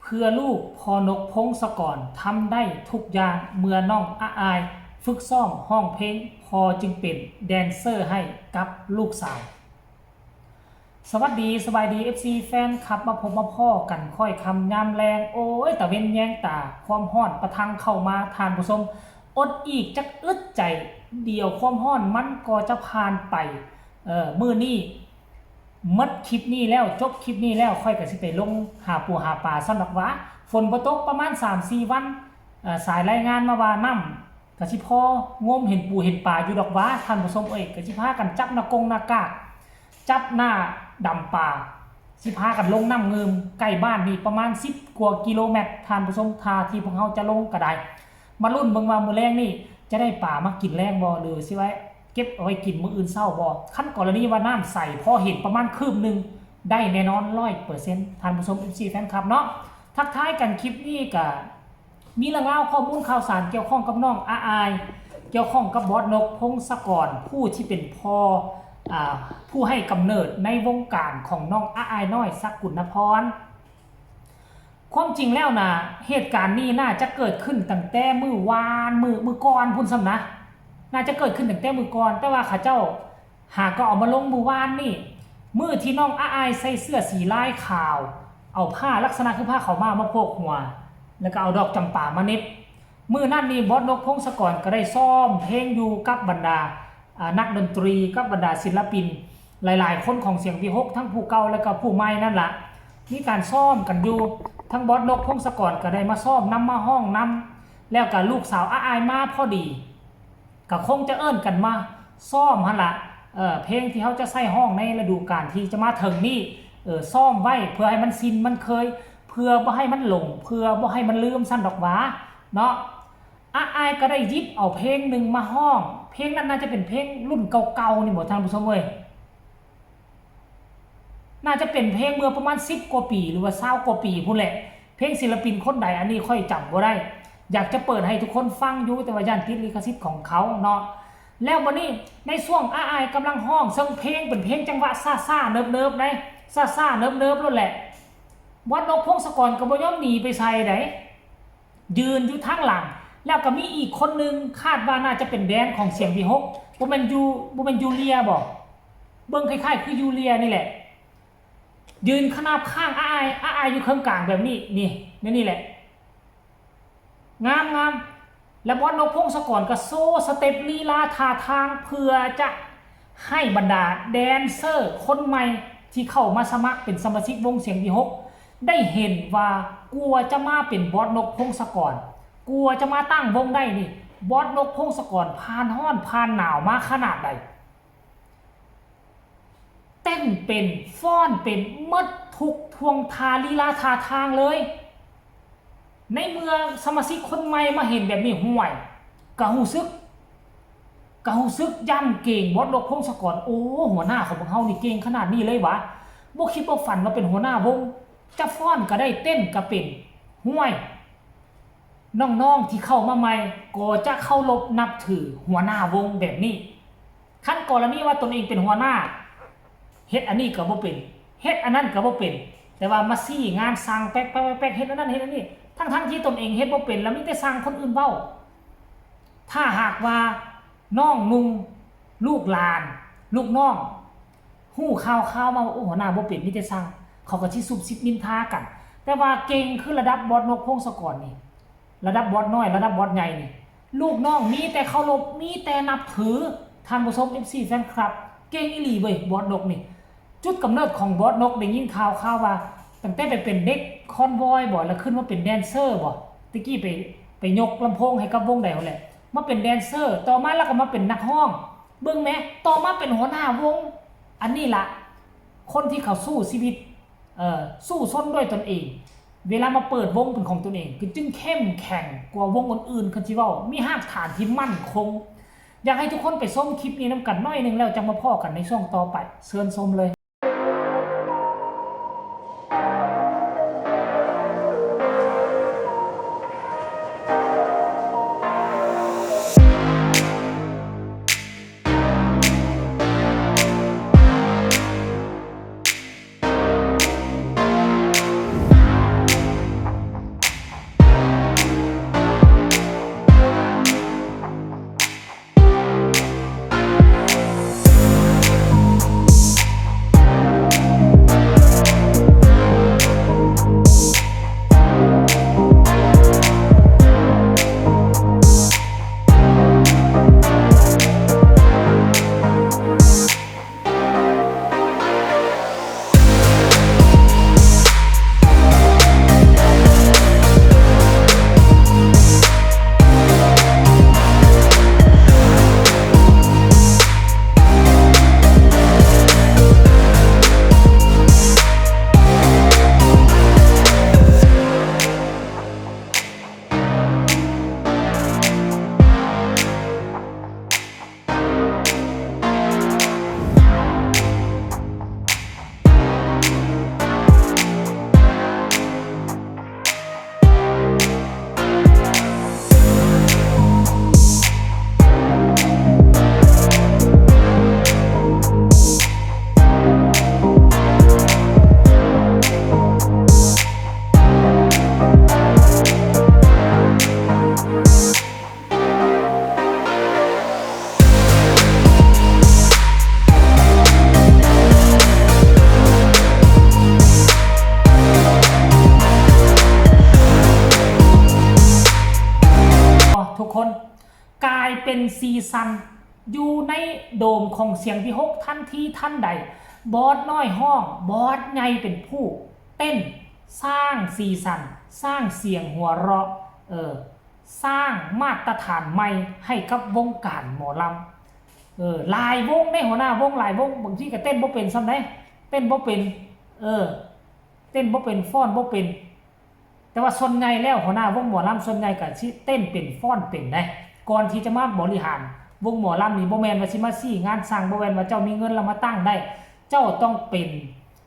ເພື່ອລູກ ພໍ່ນົກ ພົງສະກອນ ທຳໄດ້ທຸກຢ່າງ ເມື່ອນ້ອງອາອາຍຝຶກຊ້ອມຮ້ອງເພງ ພໍ່ຈຶ່ງເປັນແດນເຊີໃຫ້ກັບລູກສາວ. ສະຫວັດດີ ສະບາຍດີ ເອັຟຊີ ແຟນຄລັບ ມາພົບມາພໍ້ກັນຂ້ອຍຄ່ຳຍາມແລງ ໂອ້ຍ ຕາເວັນແຍງຕາ ຄວາມຮ້ອນປະທັງເຂົ້າມາ ທ່ານຜູ້ຊົມ ອົດອີກຈັກອຶດໃຈ ດຽວຄວາມຮ້ອນມັນກໍຈະຜ່ານໄປ. ເອີ ມື້ນີ້ ໝົດຄລິບນີ້ແລ້ວ ຈົບຄລິບນີ້ແລ້ວ ຂ້ອຍກໍຊິໄປລົງຫາປູຫາປາຊັ້ນດອກຫວາ. ຝົນບໍ່ຕົກປະມານສາມສີ່ວັນ ເອີ ສາຍລາຍງານມາວ່ານ້ຳກໍຊິພໍງົມເຫັນປູເຫັນປາຢູ່ດອກຫວາ ທ່ານຜູ້ຊົມເອີຍ. ກໍຊິພາກັນຈັບໜ້າກົງໜ້າກາກ ຈັບໜ້າດຳປາ ຊິພາກັນລົງນ້ຳງື່ມ ໃກ້ບ້ານນີ້ປະມານສິບກວ່າກິໂລແມັດ ທ່ານຜູ້ຊົມ. ຖ້າທີ່ພວກເຮົາຈະລົງກໍໄດ້ ມາລຸ້ນເບິ່ງວ່າມື້ແລງນີ້ຈະໄດ້ປາມາກິນແລງບໍ່ ຫຼືຊິໄວ້ເກັບເອົາໄວ້ກິນມື້ອື່ນເຊົ້າບໍ່. ຄັນກໍລະນີວ່ານ້ຳໃສ ພໍເຫັນປະມານຄືບໜຶ່ງ ໄດ້ແນ່ນອນຮ້ອຍເປີເຊັນ ທ່ານຜູ້ຊົມ ເອັຟຊີ ແຟນຄລັບເນາະ. ທັກທາຍກັນ ຄລິບນີ້ກະມີເລື່ອງລາວຂໍ້ມູນຂ່າວສານກ່ຽວຂ້ອງກັບນ້ອງອາອາຍ ກ່ຽວຂ້ອງກັບບອສນົກ ພົງສະກອນ ຜູ້ທີ່ເປັນພໍ່ ອາ ຜູ້ໃຫ້ກຳເນີດໃນວົງການຂອງນ້ອງອາອາຍນ້ອຍ ສະກຸນນະພອນ. ຄວາມຈິງແລ້ວນະ ເຫດການນີ້ໜ້າຈະເກີດຂຶ້ນຕັ້ງແຕ່ມື້ວານ ມື້ ມື້ກ່ອນພຸ້ນຊ້ຳນະ ໜ້າຈະເກີດຂຶ້ນຕັ້ງແຕ່ມື້ກ່ອນ ແຕ່ວ່າເຂົາເຈົ້າຫາກໍເອົາມາລົງມື້ວານນີ້ ມື້ທີ່ນ້ອງອາອາຍໃສ່ເສື້ອສີລາຍຂາວ ເອົາຜ້າລັກສະນະຄືຜ້າຂາວມ້າມາໂພກຫົວ ແລ້ວກໍເອົາດອກຈຳປາມາເໜັບ. ມື້ນັ້ນນີ້ ບອສນົກ ພົງສະກອນ ກໍໄດ້ຊ້ອມເພງຢູ່ກັບບັນດາ ອາ ນັກດົນຕີ ກັບບັນດາສິນລະປິນຫຼາຍໆຄົນຂອງສຽງວິຫົກ ທັງຜູ້ເກົ່າ ແລະກະຜູ້ໃໝ່ນັ້ນລະ ມີການຊ້ອມກັນຢູ່. ທັງບອສນົກ ພົງສະກອນ ກະໄດ້ມາຊ້ອມນຳ ມາຮ້ອງນຳ ແລ້ວກະລູກສາວອາອາຍມາພໍດີ ກະຄົງຈະເອີ້ນກັນມາຊ້ອມຫັ້ນລະ ເອີ ເພງທີ່ເຮົາຈະໃຊ້ຮ້ອງໃນລະດູການທີ່ຈະມາເຖິງນີ້ ເອີ ຊ້ອມໄວ້ເພື່ອໃຫ້ມັນຊິນມັນເຄີຍ ເພື່ອບໍ່ໃຫ້ມັນຫຼົງ ເພື່ອບໍ່ໃຫ້ມັນລືມຊັ້ນດອກຫວາເນາະ. ອາອາຍກໍໄດ້ຫຍິບເອົາເພງໜຶ່ງມາຮ້ອງ ເພງນັ້ນໜ້າຈະເປັນເພງລຸ້ນເກົ່າໆນີ້ບໍ່ທ່ານຜູ້ຊົມເອີຍ? ໜ້າຈະເປັນເພງເມື່ອປະມານສິບກວ່າປີ ຫຼືວ່າຊາວກວ່າປີພຸ້ນແຫຼະ ເພງສິນລະປິນຄົນໃດ ອັນນີ້ຂ້ອຍຈຳບໍ່ໄດ້ ຢາກຈະເປີດໃຫ້ທຸກຄົນຟັງຢູ່ ແຕ່ວ່າຢ້ານຕິດລິຂະສິດຂອງເຂົາເນາະ. ແລ້ວບັດນີ້ໃນຊ່ວງອາອາຍກຳລັງຮ້ອງ ເຊິ່ງເພງເປັນເພງຈັງຫວະຊ້າໆເນີບໆໃດ ຊ້າໆເນີບໆໂລດແຫຼະ ບອສນົກ ພົງສະກອນ ກໍບໍ່ຍອມໜີໄປໃສໃດ ຢືນຢູ່ທາງຫຼັງ ແລ້ວກໍມີອີກຄົນໜຶ່ງ ຄາດວ່າໜ້າຈະເປັນແດນຂອງສຽງວິຫົກ ບໍ່ແມ່ນຢູ ບໍ່ແມ່ນຢູເລຍບໍ? ເບິ່ງຄ້າຍໆຄືຢູເລຍນີ້ແຫຼະ ຢືນຂະໜາບຂ້າງອາອາຍ ອາອາຍຢູ່ເຄິ່ງກາງແບບນີ້ ນີ້ ແນວນີ້ແຫຼະ ງາມໆ. ແລະ ບອສນົກ ພົງສະກອນ ກໍໂຊສະເຕັບລີລາທ່າທາງ ເພື່ອຈະໃຫ້ບັນດາແດນເຊີຄົນໃໝ່ທີ່ເຂົ້າມາສະໝັກເປັນສະມາຊິກວົງສຽງວິຫົກ ໄດ້ເຫັນວ່າກວ່າຈະມາເປັນບອສນົກ ພົງສະກອນ ກວ່າຈະມາຕັ້ງວົງໄດ້ນີ້ ບອສນົກ ພົງສະກອນ ຜ່ານຮ້ອນຜ່ານໜາວມາຂະໜາດໃດ. ເຕັ້ນເປັນ ຟ້ອນເປັນ ໝົດທຸກທ່ວງທ່າລີລາທ່າທາງເລີຍ. ໃນເມື່ອສະມາຊິກຄົນໃໝ່ມາເຫັນແບບນີ້ ຫ້ວຍ ກະຮູ້ສຶກ ກະຮູ້ສຶກຢ້ານເກງ ບອສນົກ ພົງສະກອນ. ໂອ້ ຫົວໜ້າຂອງພວກເຮົານີ້ເກັ່ງຂະໜາດນີ້ເລີຍຫວາ? ບໍ່ຄິດບໍ່ຝັນວ່າເປັນຫົວໜ້າວົງ ຈະຟ້ອນກະໄດ້ ເຕັ້ນກະເປັນ ຫ້ວຍ ນ້ອງໆທີ່ເຂົ້າມາໃໝ່ກໍຈະເຄົາລົບນັບຖືຫົວໜ້າວົງແບບນີ້. ຄັນກໍລະນີວ່າຕົນເອງເປັນຫົວໜ້າ ເຮັດອັນນີ້ກໍບໍ່ເປັນ ເຮັດອັນນັ້ນກໍບໍ່ເປັນ ແຕ່ວ່າມາຊີ້ງານສັ່ງແປັກໆໆ ເຮັດອັນນັ້ນເຮັດອັນນີ້ ທັງໆທີ່ຕົນເອງເຮັດບໍ່ເປັນ ແລ້ວມີແຕ່ສັ່ງຄົນອື່ນເວົ້າ. ຖ້າຫາກວ່ານ້ອງນຸ່ງ ລູກຫຼານ ລູກນ້ອງ ຮູ້ຂ່າວໆມາວ່າ ໂອ້ ຫົວໜ້າບໍ່ເປັນ ມີແຕ່ສັ່ງ ເຂົາກໍຊິຊຸບຊິບນິນທາກັນ. ແຕ່ວ່າເກັ່ງຄືລະດັບບອສນົກ ພົງສະກອນນີ້ ລະດັບບອສນ້ອຍ ລະດັບບອສໃຫຍ່ນີ້ ລູກນ້ອງມີແຕ່ເຄົາລົບ ມີແຕ່ນັບຖື. ທ່ານຜູ້ຊົມ ເອັຟຊີ ແຟນຄລັບ ເກັ່ງອີ່ຫຼີເວີຍ ບອສນົກນີ້. ຈຸດກຳເນີດຂອງບອສນົກ ໄດ້ຍິນຂ່າວໆວ່າ ຕັ້ງແຕ່ໄປເປັນເດັກຄອນວອຍບໍ ແລ້ວຂຶ້ນມາເປັນແດນເຊີບໍ ແຕ່ກີ້ໄປ ໄປຍົກລຳໂພງໃຫ້ກັບວົງໃດພຸ້ນແຫຼະ ມາເປັນແດນເຊີ ຕໍ່ມາລະກະມາເປັນນັກຮ້ອງ ເບິ່ງແມ ຕໍ່ມາເປັນຫົວໜ້າວົງ. ອັນນີ້ລະ ຄົນທີ່ເຂົາສູ້ຊີວິດ ເອີ ສູ້ຊົນດ້ວຍຕົນເອງ ເວລາມາເປີດວົງເປັນຂອງຕົນເອງ ກໍຈຶ່ງເຂັ້ມແຂງກວ່າວົງອື່ນໆ ຄັນຊິເວົ້າ ມີຮາກຖານທີ່ໝັ້ນຄົງ. ຢາກໃຫ້ທຸກຄົນໄປຊົມຄລິບນີ້ນຳກັນໜ້ອຍໜຶ່ງ ແລ້ວຈັ່ງມາພໍ້ກັນໃນຊ່ວງຕໍ່ໄປ. ເຊີນຊົມເລີຍ. ຄົນ ກາຍເປັນສີສັນຢູ່ໃນໂດມຂອງສຽງວິຫົກທັນທີທັນໃດ. ບອດນ້ອຍຮ້ອງ, ບອດໃຫຍ່ເປັນຜູ້ເຕັ້ນ, ສ້າງສີສັນ, ສ້າງສຽງຫົວເຣາະ, ເອີ ສ້າງມາດຕະຖານໃໝ່ໃຫ້ກັບວົງການໝໍລຳ. ເອີ ຫຼາຍວົງເດ້ ຫົວໜ້າວົງຫຼາຍວົງ ບາງທີກໍເຕັ້ນບໍ່ເປັນຊ້ຳເດ້ ເຕັ້ນບໍ່ເປັນ ເອີ ເຕັ້ນບໍ່ເປັນ ຟ້ອນບໍ່ເປັນ. ແຕ່ວ່າສ່ວນໃຫຍ່ແລ້ວ ຫົວໜ້າວົງໝໍລຳສ່ວນໃຫຍ່ກໍຊິເຕັ້ນເປັນ ຟ້ອນເປັນເດ້. ກ່ອນທີ່ຈະມາບໍລິຫານວົງໝໍລຳນີ້ ບໍ່ແມ່ນວ່າຊິມາຊີ້ງານຊ່າງ, ບໍ່ແມ່ນວ່າເຈົ້າມີເງິນແລ້ວມາຕັ້ງໄດ້. ເຈົ້າຕ້ອງເປັນ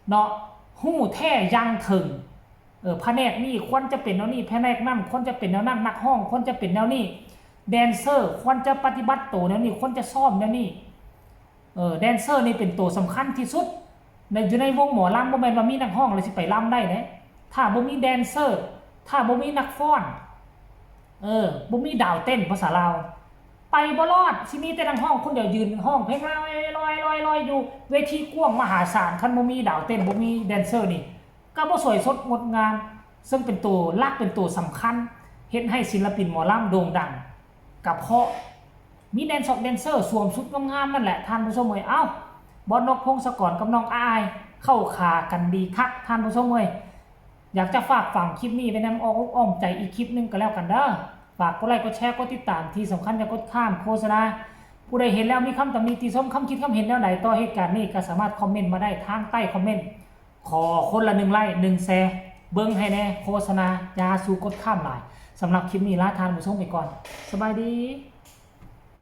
ເນາະ ຮູ້ແທ້ຢ່າງເຖິງ ເອີ ພະແນກນີ້ຄວນຈະເປັນແນວນີ້, ພະແນກນັ້ນຄວນຈະເປັນແນວນັ້ນ, ນັກຮ້ອງຄວນຈະເປັນແນວນີ້, ແດນເຊີຄວນຈະປະຕິບັດໂຕແນວນີ້, ຄວນຈະຊ້ອມແນວນີ້. ເອີ ແດນເຊີນີ້ເປັນໂຕສຳຄັນທີ່ສຸດໃນ ຢູ່ໃນວົງໝໍລຳ. ບໍ່ແມ່ນວ່າມີນັກຮ້ອງແລ້ວຊິໄປລຳໄດ້ເດ້ ຖ້າບໍ່ມີແດນເຊີ, ຖ້າບໍ່ມີນັກຟ້ອນ, ເອີ ບໍ່ມີດາວເຕັ້ນ ພາສາລາວ ໄປບໍ່ລອດ. ຊິມີແຕ່ນັກຮ້ອງຄົນດຽວຢືນຮ້ອງເພງລອຍໆໆຢູ່ເວທີກວ້າງມະຫາສານ. ຄັນບໍ່ມີດາວເຕັ້ນ, ບໍ່ມີແດນເຊີນີ້ ກໍບໍ່ສວຍສົດງົດງາມ, ເຊິ່ງເປັນໂຕຫຼັກ ເປັນໂຕສຳຄັນ ເຮັດໃຫ້ສິນລະປິນໝໍລຳໂດ່ງດັງ ກໍເພາະມີແດນຊອກແດນເຊີສວມຊຸດງາມໆນັ້ນແຫຼະ ທ່ານຜູ້ຊົມເອີຍ. ເອົ້າ ບອດນົກ ພົງສະກອນ ກັບນ້ອງອາຍ ເຂົ້າຂາກັນດີຄັກ ທ່ານຜູ້ຊົມເອີຍ. ຢາກຈະຝາກຝັງຄລິບນີ້ໄວ້ນຳອ້ອມອົກອ້ອມໃຈອີກຄລິບໜຶ່ງກໍແລ້ວກັນເດີ. ຝາກກົດໄລ ກົດແຊ ກົດຕິດຕາມ, ທີ່ສຳຄັນຢ່າກົດຂ້າມໂຄສະນາ. ຜູ້ໃດເຫັນແລ້ວມີຄຳຕຳໜິຕິຊົມ, ຄຳຄິດຄຳເຫັນແນວໃດຕໍ່ເຫດການນີ້ ກໍສາມາດຄອມເມັນມາໄດ້ທາງໃຕ້ຄອມເມັນ. ຂໍຄົນລະໜຶ່ງໄລ ໜຶ່ງແຊ ເບິ່ງໃຫ້ແດ່ໂຄສະນາ, ຢ່າສູ່ກົດຂ້າມຫຼາຍ. ສຳລັບຄລິບນີ້ລາທ່ານຜູ້ຊົມໄປກ່ອນ. ສະບາຍດີ.